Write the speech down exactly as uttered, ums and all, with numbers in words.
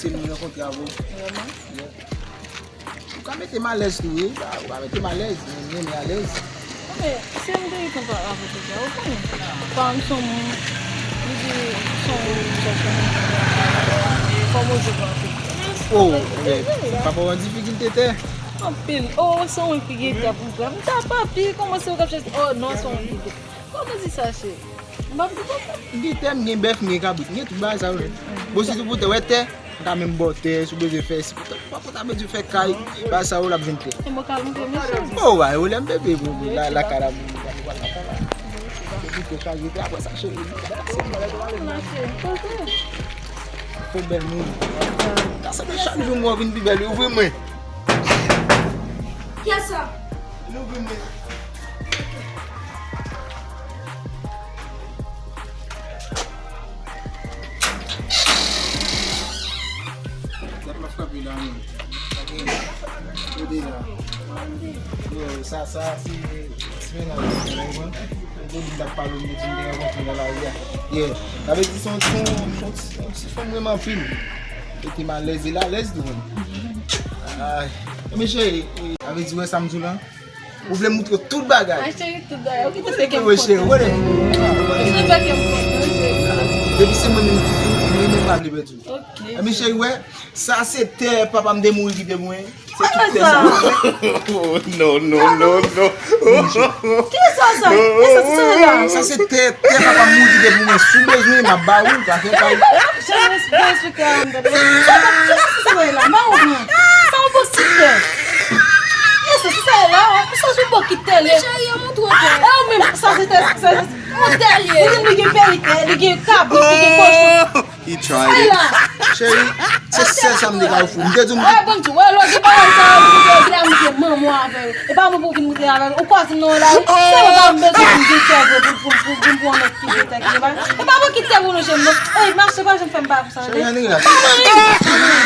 Se nou rankontre avè w. Vrèman? Yeah. Ou ka mete m alèz tou, wi. Ou ka mete m alèz, men m renmen alèz. Men, si m te gentan pa avè w deja, ou konnen. Paran m se yon moun, li di, se yon moun ki chèche moun. Kòman w jwe pou Afrik? Oh, men, papa w an difikilte tè. Anpil. Oh, se yon moun ki gen tè pou m pran. M ta papi, kòman se ou k ap chèche? Oh, non, se yon moun ki gen tè. Kòman di sa, cheri? M p ap di kòman. M gen tè, m gen bèf, m gen kabrit, m gen tout bagay sa yo. Bon, sitou pou tè, wè tè, m ka menm ba w tè, si w bezwen fè, si w ta bezwen fè kay, bagay sa yo, l ap jwenn tè. E mwen ka lonje, mesye. Oh, wa, yo lè m bebe, bro, bro, la, la, kara, bro, bro, la, la, kara. Epi tè ka rete, apre sa, cheri. Fò bèl moun. Sa se chak jou m wè w vin pi bèl, wi, ouvri mwen. Kiyès sa? Vin ouvri mwen. Gad m ap frape la, men. Gade la. Yo, sa, sa, se, se mennaj mwen, w konprann? Depi m t ap pale w, m te di m te rankontre nan lari a. Yeah. Sa vle di se yon, se yon, se yon, se yon ti fanm m renmen anpil. Mete m alèz, e l alèz tou, menm. Ay. Men cheri, sa vle di, wè sa m di w la? Ou vle m moutre w tout bagay? Ay, cheri, tout bagay. Ou kite fè kè m kontan. Wè, cheri, wè. Ou kite fè kè m kontan, cheri. Depi se mwen menm ki di, mwen menm pa vle pèdi w. Ok. Ebyen, cheri, wè, sa se tè papa m te mouri kite mwen. Se tout tè sa. Oh, non, non, non, non. Ki sa sa? E sa, sa la? Sa se tè, tè papa m mouri kite pou mwen. Si w bezwen, m ap ba ou, pa fè kay. Cheri, bon, esplike a m, tande. Sa, sa, sa, sa la, m pa konprann. Sa yon bokit tè. E sa, sa, sa la, sa se yon bokit tè, lè. Cheri, yo montre w tè. E ou menm, sa se tè, sa, sa, yon tè, li gen, li gen verite, li gen kabrit, li gen kochon. He tried it. Cheri, se sèl sa m te ka ofri w. M te di w m te... Ah, bon, di, wè, lò, gen pawòl sa yo, pou w vin la, m te manman avè yo. E pa mwen pou vin moute avè yo. Ou kwaze m nan la, wi. Se mwen pa m bezwen pou m vin fè vre, pou, pou, pou, pou, pou yon nèg ki vin fè ki pa. E pa mwen ki te pou nou jwenn, non. Ey, mache pa janm fè m pa pou sa, tande. Cheri, annik la. Pa mwen, wi.